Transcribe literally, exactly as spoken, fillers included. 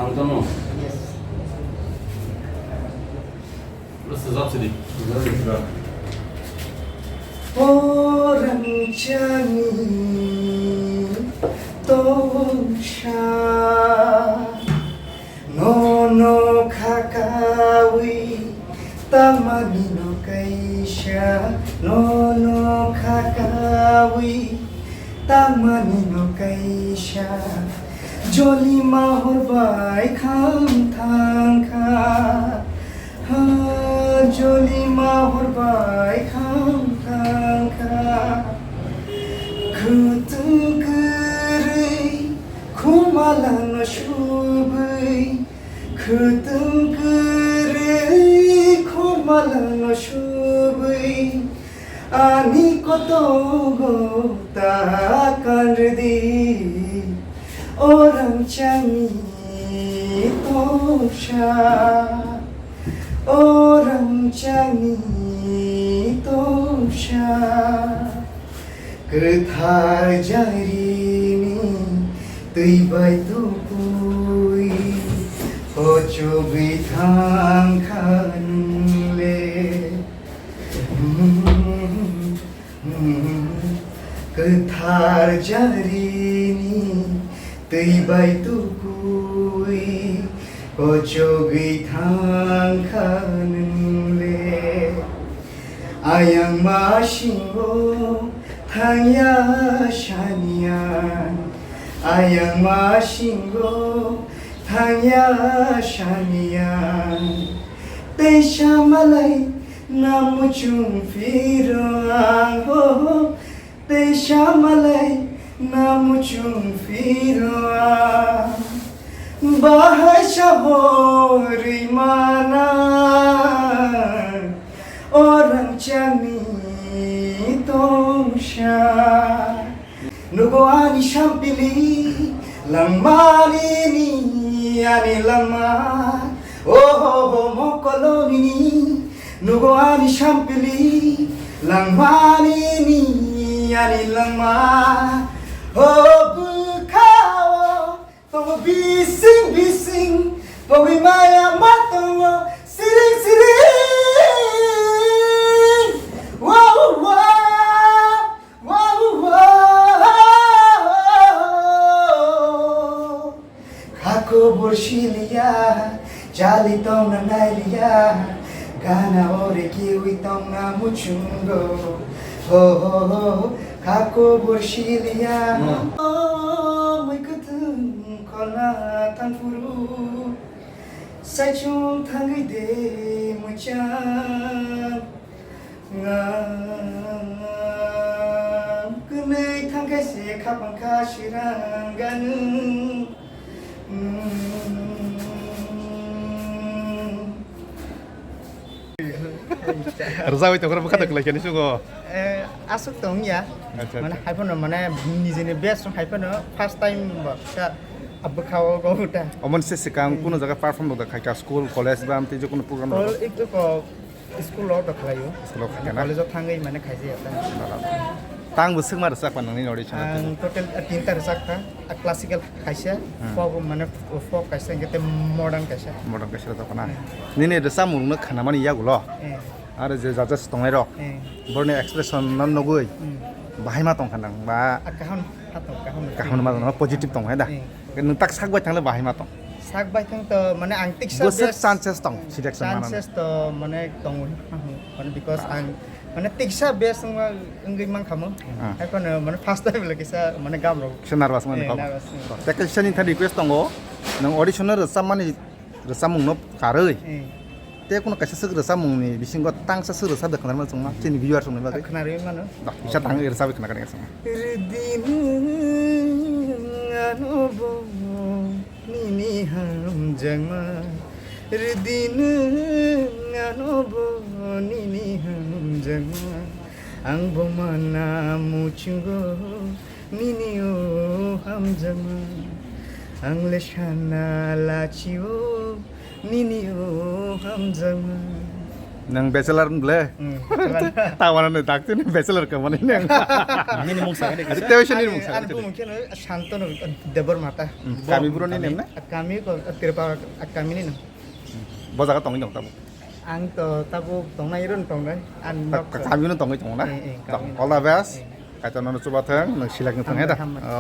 Ang tono. Bro, sejak sidi. O rangchakni tongsa, nono khakawi tangmani no kaisa, nono khakawi tangmani no kaisa, jolima hor bai kham thangkha. Ha, jolima hor bai kham thangkha. Khwtwng kwrwi khumala no subwi, khwtwng kwrwi khumala no subwi, ani kotogo ta kanrwdi. O rangchakni tongsa, o rangchakni tongsa, kwthar jarini twi bai tubui, kochogwi thangkha nwng le. Kwthar jarini twi bai tubui, kochogwi thangkha nwng le. Ayang masingo thangya saniya, ayang masingo thangya saniya. Teisa malai na muchung phiro ang ho, teisa malai na muchung phiro ang. Bahai sa horwi mana o rangchakni tongsa. Nugo ani sampili langmani ni ani langma. Oho ho mokoloni ni nugo ani sampili langmani ni ani langma. Ho bwkhao tongo bising bising pogwi maya ma tongo siring siring. Wow wow. Wow, wow. Kha khobor siliya, chali tongna nailiya, gana ore kiwi tongna muchungo. Ho, ho, ho, kha khobor siliya. Hmm. Oh, mai kutung kola tangpuru, saichung thangwi de muchang. Ngang kwnwi thangkhe se khapang kha sirang ganung. Rwjagwi tongkha bwkha tongkha khlai khe nini sugo. Eh, aswk tong ya. Acha, mane acha. Hai phano mane nijini best song hai phano first time bo kisa abwkha o go uta. Omon se sikang kuno jaga perform rok da khaika school, college ba amtwi je kuno program rok? School o to khlaio. School o khaikha na? College o thangwi mane khaijaya ta. Tang bo swkma rwchapkha nangni audition o? Ang total, ah, tinta rwchapkha. Ah, classical kaisa, hmm, folk mane folk kaisa, hingke tei modern kaisa. Modern kaisa rwchapkha na? Hmm. Nini rwchapmung no khnamani yagulo? Eh. Aro je judges tongnai rok, eh, borni expression no nugwi, hmm, bahai ma tongkha nang ba? Ah, kaham, kaham, kaham ma tong, positive tong hai da? Eh. Nwng tak sak bai thangle bahai ma tong. Sak bai thang to, mane ang tiksa bwswk best chances tong selection manani? Chances to mane tongo, mane because ang mane tiksa best wngma wngwi mankha mo. Ah. Haikhe no mane first time le kisa mane gam rok. Kisa nervous mani kok. Eh, nervous. Tei kaisa ni thani request tongo, nwng audition no rwchapmani, rwchapmung no karwi. Eh. Tei kuno kaisa swk rwchapmungni bisingo tangsa swk rwchap de khwnarima chwngma chini viewers rokni bagwi. Khwnarwi mano. Da, kisa tang rwchapwi khwna kani chwngma. Rwdi nwng ano bo nini hamjakma. Rwdi nwng ano bo nini hamjakma. Ang bo mana muchungo nini o hamjakma. Ang le sana lachio nini o hamjakma. Nang bachelor ni ble? Hmm, bachelor. Tawana ni dakti ni bachelor ka mani nang. Nini mung sa kade kisa? Tewe sini mung sa. Ani bumung khe no Santanu Debbarma ta. Hmm, kami buro ni nem na? Kami ko Tirpa kami ni no. Bo jaga tongwi tong tabo. Ang to tabo tongnai ron tongnai. An nok. Kami no tongwi tong na? Eh, eh, kami no. All the best. Eh. Kaitor nono chuba thang, nang silak ni thang he da. Hambai, hambai. Okay.